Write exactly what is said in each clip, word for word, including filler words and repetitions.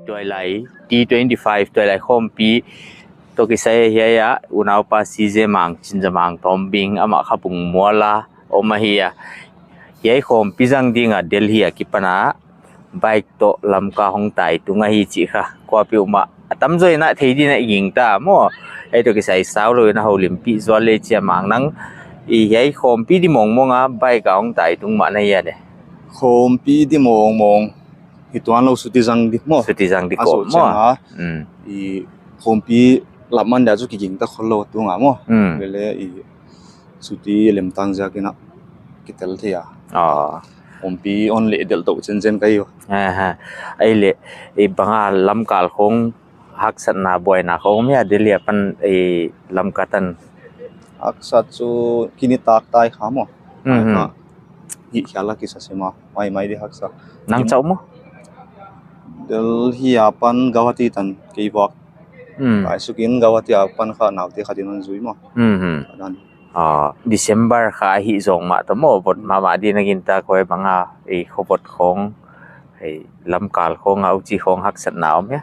Tuailai T twenty five, tuailai khawmpi toh kisai hiai a, unaupa C J Mang, Chinzamang Tombing, amah kha Bungmual a om ahi a. Hiai khawmpi zang ding a Delhi a kipan a bike toh Lamka hong tai tung ahi chih kha kuapeuhmah a tamzaw in a thei ding in a gingta maw. Hiai toh kisai sau lou in a houlimpih zual le chia Mang nang. I hiai khawmpi di mawngmawng a bike a hong tai tung mah na hia de? Khawmpi di mawngmawng hi tuan lou, suti zang di maw. Suti zang di a kawm maw. Chiang a, mm, i khawmpi lap man dia chu kigingta khol lou tung a maw. Mm. Lele i suti lemtang ziak in a kitel thei a. Ah. Khawmpi hon leh delh tou chenchen ka hi uh. Aha. Ahihleh, i bang a lamkal khong haksatna buaina khong om hia Delhi apan i Lamka tan? Haksat chu kinitak tai kha maw. Mhm. Hih khial a kisa sim a, maimai di haksa. Nang chauh maw? Delhi apan Guwahati tan kei vak. Hmm. Paisuk in Guwahati apan kha naute khat in hon zui maw. Mhm. Adan. Ah, December kha ahi zong mah toh maw, vot mahmah di na gintak, huai bang a i khovot khong, i lamkal khong a huchi khong haksatna om hia?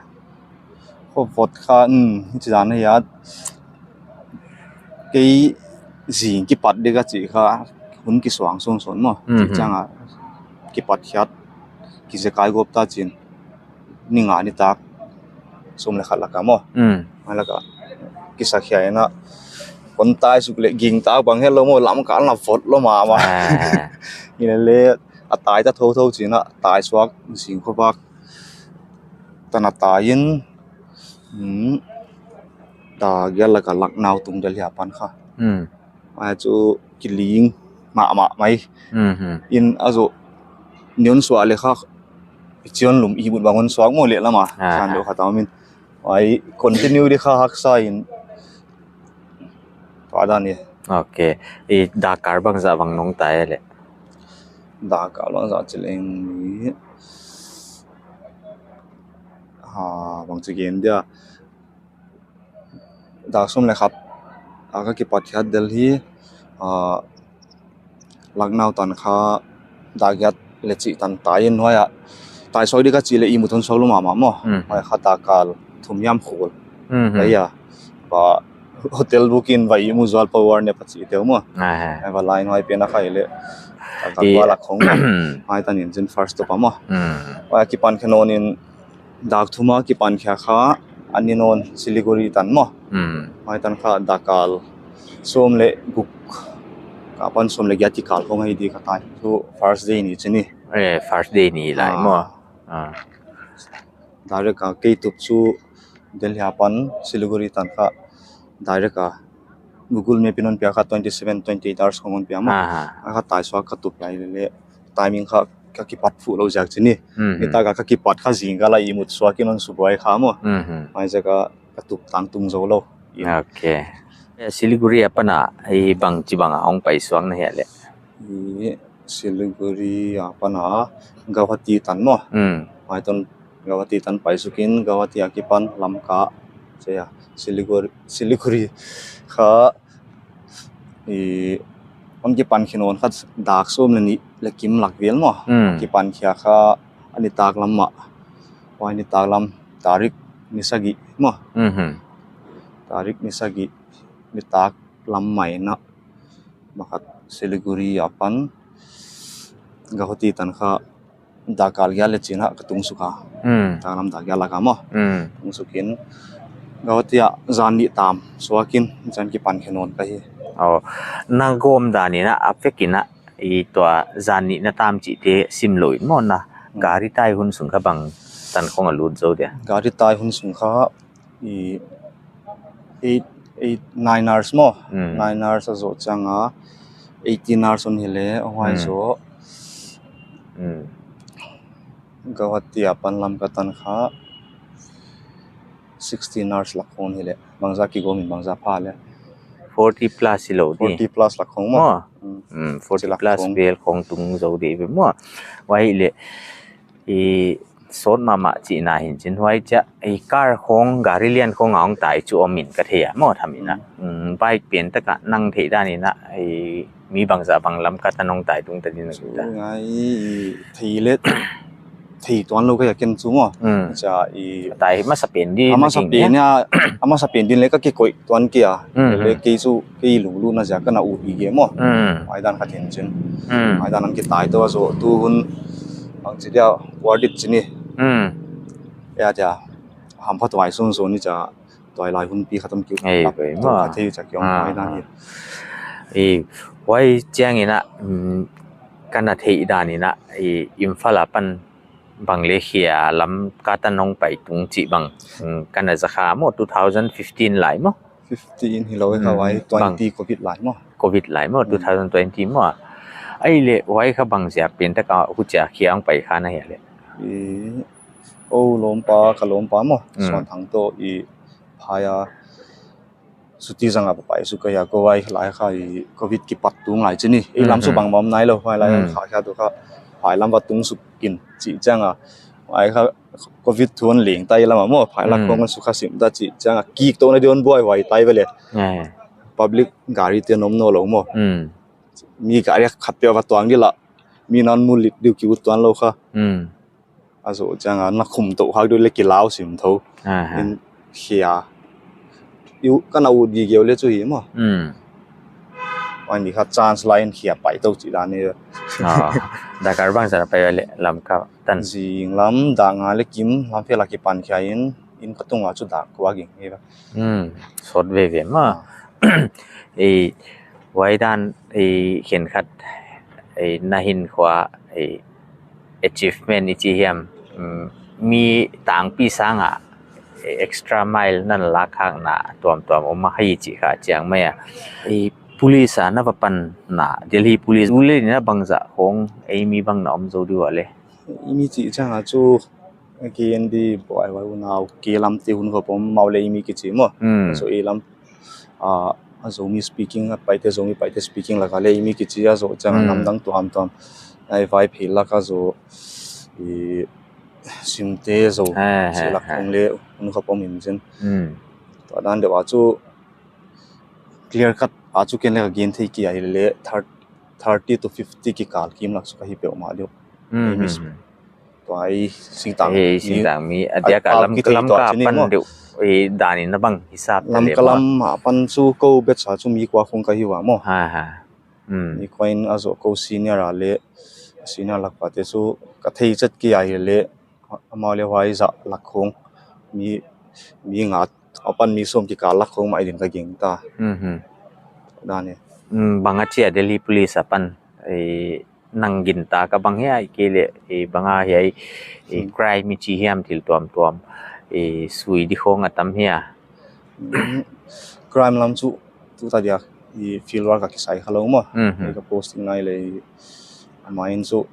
Khovot kha, um, hichi dan ahi a. Kei zing kipat dek a chih kha hun kisuang sunsun maw. Mhm. Chih chiang a kipat khiat kizekai gawp ta chin. Ni nga nitak sawm le khat lak a maw. Mm. Mai lak a kisa khia in a, kon tai suk leh gingta bang het lou maw, lamkal na vot lou mahmah. Ah. Hilele a tai ta thouthou chin a, tai suak zing khovak tan a tai in, hmm, dak giat lak a Lucknow tung Delhi apan kha. Mm. Mai chu kiling mahmah mai. Mhm. In a zoh ni hon suak le kha, chion lum i mut bang hon suak maw, lehlam a. Ah. Khan deuh khat a om in. Ai continue di kha haksa in. Tua dan hi. Ok. I dak kal bangzah bang nong tai le? Dak kal bangzah chi leng ni. Ha, bangchi gen dia. Dak sawm le khat a ka kipat khiat Delhi, ah, Lucknow tan kha dak giat le chih tan tai in, huai a tai suak di ka chih leh i mut hon suak lou mahmah maw. Mhm. Huai kha dak kal thum hiam khol. Mhm. Huai a, va hotel booking va i mu zual power ne pa chih teu maw. Ah. Huai va line huai pen a kha i leh. Dak kal I va lak khong maw. Huai tan in chin first stop a maw. Mm. Huai a kipan khe nawn in, dak thum a kipan khia kha a ni nawn Siliguri tan maw. Mm. Huai tan kha dak kal sawm le guk, ka pan sawm le giat kikal khong ahi di ka tai. Chu first day ni chih ni. Eh, first day ni lai maw. Ah. Ah. Direct a kei tup chu Delhi apan Siliguri tan kha direct a Google Map in hon pia kha twenty seven, twenty eight hours khong hon pia maw. Aha. A kha tai suak ka tup lai lele. Timing kha ka kipat phuh lou ziak chih ni. Mhm. Nitak a ka kipat kha zingkal a i mut suak in hon subuai kha maw. Mhm. Huaiziak a ka tup tang tung zou lou. Ok. Eh, Siliguri apan a, i bangchi bang a hong pai suak na hia le? I Siliguri apan a Guwahati tan maw. Mm. Huai tan Guwahati tan paisuk in Guwahati a kipan Lamka. Chia Siliguri, Siliguri kha i hon kipan khe nawn kha dak sawm le nih le kim lak vel maw. Mm. Kipan khia kha a nitak lam mah. Huai nitak lam tarik ni sagih maw. Mhm. Tarik ni sagih nitak lam mai na. Makhat Siliguri apan Guwahati tan kha dak kal giat le chin a ka tung suk a. Hmm. Dak lam dak giat lak a maw. Hmm. Tung suk in Guwahati a zan nih tam suak in zan kipan khe nawn ka hi. Oh, na gawm dan in a, a vek in a, i tua zan nih na tam chihte sim lou in maw na. Hmm. Gari tai hun sung kha bangtan khong a lut zou dia? Gari tai hun sung kha i eight, eight, nine hours maw. Mm. Nine hours a zoh chiang a eighteen hours hon hi le, huai zoh. Mm. Guwahati apan Lamka tan kha sixteen hours lak hon hi le. Bangzah kigawm in bangzah pha le. Forty plus hi lou di. Forty plus lak hon maw. Maw. Mm. Mm, forty plus vel khong tung zou di ve maw. Huai le i sawt mahmah chihna hi'n chin, huai chia i car khong, gari lian khong a hong tai chu om in ka thei a maw, tham in a. Mm. Mm, bike pen tak a nang theih dan in a, i mi bangzah bang Lamka tan hong tai tung ta din a. Chu ngai thei le thei tuan lou ka hi a ken chu maw. Hmm. Chia i tai masa pen di a masa pen nia, a masa pen din le ka kikoih tuan kei a. Hmm, le hmm. Kei chu kei lunglutna ziak ka na ut gige maw. Hmm. Huai dan kha tin chin. Hmm. Huai dan a kitai tou a zaw tu hun bangchi dia worth it chi ni. Hmm. Ya tia hamphathuai sunsun ni chia tuailai hun pi khat om kiu. Ei, tap, ei, tou ma. Kha thei chia kiom. Ah, huai dan ah. Hi. Ei, huai chiang in a, mm, ka na theih dan in a, i Imphal apan bang le hia lam ka tan hong pai tung chih bang, mm, ka na za kha maw, two thousand fifteen lai maw? Fifteen hilou e kha. Mm, huai bang twenty covid lai maw? Covid lai maw, mm, two thousand twenty maw? Ai le huai kha bang ziak pen tak a huchia hia hong pai kha na hia le? I, o lawmpa, ka lawmpa maw? Mm. Suan Thang toh i phai a, suti zang a pai suk ka hi a, ko huai lai kha i covid kipat tung lai chi ni. Ei lam chu, mhm, bangmah om nailou, huai lai, mhm, kha kha tu kha phai lam va tung suk in chih chiang a. Huai kha covid thu hon leng tai lam a maw, phai lak, mhm, khong suk kha sim ta chih chiang a. Kik tou na di hon buaihuai tai ve le. Eh. Public gari te nom nawnlou maw. Mhm. Mi gari khat peuh va tuang di la. Mi nan mu lit diu ki ut tuan lou kha. Mhm. A zaw chiang a na khum tou hak diu le kilau sim thou. Aha. In hia. Iu ka na ut gige le chu hi maw. Hmm. Huai ni kha chance la in hia pai tou chi dan ni. Ah, Dakar bangzah pai le Lamka tan. Zing lam dak nga le kim lam phel a kipan khia in, in ka tung a chu dak kua ging hi ba. Hmm. Sawt veve maw. Ah. Ei, huai dan, ei, khenkhat, ei, na hinkhua, ei, achievement i chi hiam, mm, mi tangpi sang a, ei, extra mile na na lak khakna tuamtuam om a hi chih kha chiang mai a. Ei, police a na va panna, Delhi police, ule na bangzah khong, ei, mi bang na om zou di ua le? Ei, mi chih chiang a chu, K N D buaihuai unau, ke lam te hun khop om, amau le ei mi kichi maw. Hmm. So ei lam, ah, a Zomi speaking, a Paite, Zomi Paite speaking lak a le ei mi kichi a zaw chiang a, hmm, namdang tuamtuam. Ei vai phei lak a zaw, i Simte zaw, ha, ha, chi lak, ha, khong le hun khop om in chin. Hmm. Tua dan deuh a chu clear cut a chu ken le ka gen thei kei a, hi le thir-, thirty to fifty kikal kim lak chu ka hi peuhmah deuh. Hmm, ei mi, hmm, hmm. Tua ei singtang, ei mi, singtang mi, a diak a lam, kithei lam tua ka chi ni pan maw. Deuh, ei dan in na bang hisap ta le maw. Lam ka lam a pan chu ko batch a chu mi kua khong ka hi ua maw. Ha, ha. Hmm. Mi kua in a zaw ko senior a le, senior lak pa te chu ka thei chet kei a, hi le, amau le huai zah lak khong. Mi, mi nga apan mi sawm kikal lak khong mai din ka gingta. Mhm. Dan e. Mm, bang a chia Delhi Police apan, eh, nang gintak a bang hiai kei le, eh, bang a hiai, eh, hmm, crime i chi hiam thil tuamtuam, eh, sui di khong a tam hia? Mm, crime lam chu tuta dia i field work a kisai kha lou maw. Mhm. Ei ka posting nai le, a main chu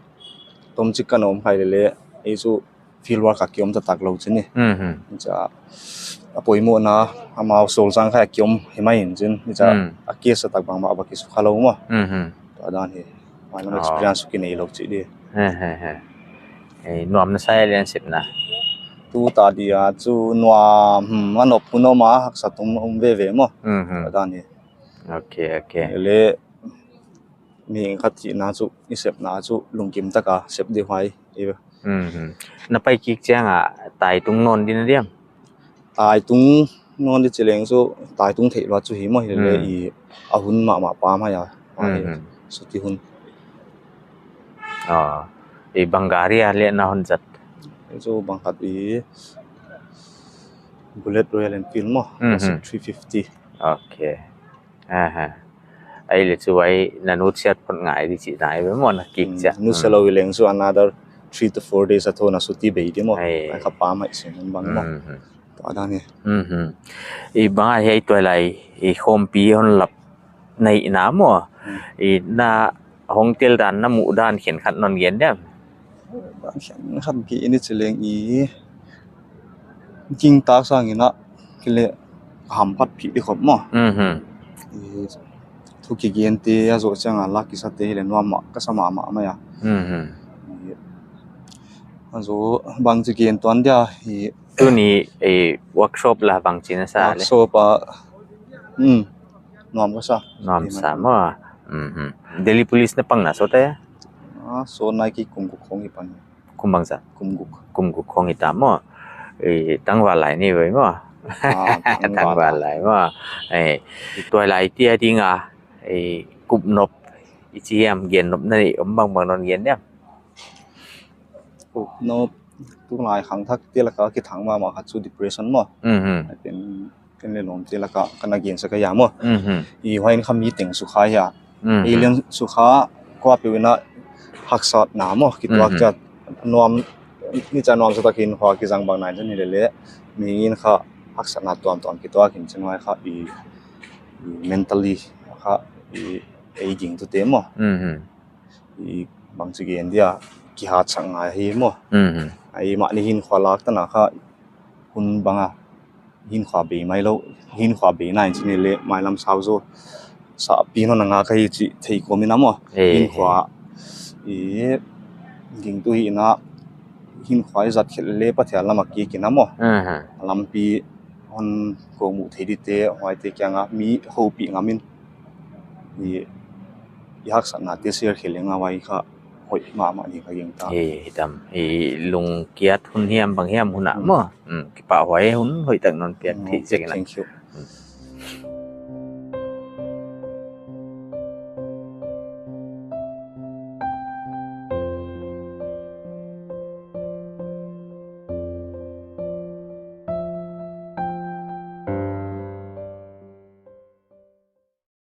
tomchik ka na om khai le le, ei chu field work a kiom taktak lou chi ni. Mhm. Chia a poimohna, amau solzang kha a kiom hi mai in chin. Chia, hmm, a case a tak bangmah va kisukha lou maw. Mhm. Tua dan hi. Huai lam, oh, experience kinei lou chi di. He, he, he. Ei, nuam na sa e le sepna? Tuta dia chu nuam, hmm, a nop hun om a, haksa tung om veve maw. Mhm. Tua dan hi. Ok, ok. Le mi khat chihna chu, i sepna chu lungkim taka sep di huai. I, mhm, na pai kik chiang a taitung nawn di na diam? Taitung nawn di chi leng chu, taitung theih lua chu hi maw, hi le, hmm, i a hun mahmah pa mai a. Huai, mhm, suti hun. Ah, i bang gari a le na hon zat? Chu bang khat i Bullet Royal Enfield maw, mhm, classic three fifty. Ok. Aha. Ai le chu ai na nutsiat phot ngai di chih nai ve maw, na kik, hmm, chia. Nutsiat, hmm, lou i leng chu another three to four days a thou na suti bei di maw. Ai. Ai kha pa mai sin bang maw. Mhm. Tua dan e. Mhm. I bang a hiai tuailai, i khawmpi hon lap na hihna maw. Hmm. I na hong tel dan, na muh dan khenkhat non gen diam? Dan khenkhat gen i chi leng i gingta sang in a, kile hamphatpih di khop maw. Mhm. I thu kigen te a zoh chiang a lak kisa te hi le nuam mah ka sa mahmah mai a. Mhm. I, a zoh bangchi gen tuan dia i. Tuni, eh, workshop la bangchi na sa le? Workshop a, hmm, nuam ka sa. Nuam sa maw. Mhm. Delhi Police na pang na sawt e? Ah, sawt nai, kei kum guk khong i pan. Kum bangzah? Kum guk. Kum guk khong hi ta maw. Eh, tangval lai ni ve maw. Ah, tangval lai maw. Eh, tuailai te a ding a, eh, kup nop i chi hiam, gen nop na nei om bangbang non gen diam? Kup nop, tulai khangthak te laka kithang mahmah khat chu depression maw. Mhm. Ken, ken le lawmte laka kana gensak a hia maw. Mhm. I huai in kha mi teng sukha hia. Mhm. Alien sukha, kuapeuh in a haksatna maw, kituak Mhm. chiat. Nuam, ni cha nuamsa takin khua kizang bang nai chu ni lele. Mihing in kha haksatna tuamtuam kituak in chin huai kha i, i mentally kha i, ei gingtute maw. Mhm. I bangchi gen dia, kihatsak ngai hi maw. Mhm. Ai mahni hinkhua lak tana kha hun banga hinkhua bei mai lou, hinkhua bei nai chin le mailam sau zaw. Sa pi no na nga ka hi chi thei ko mi na maw. Eh, hinkhua, eh. I gingtu hihna, hinkhua i zat khelh le Pathian lama kik in a maw. Aha. Lampi hon ko mu thei dite, huaite kianga mi houpih ngam in. I, i haksatna te share khe leng a huai kha hoih mahmah ding ka gingta. Eh, hitam. I lungkiat hun hiam bang hiam hun a Hmm. maw. Hmm, kipahhuai hun hoihtak non piak Hmm, thei sek in a. Thank you. Hmm.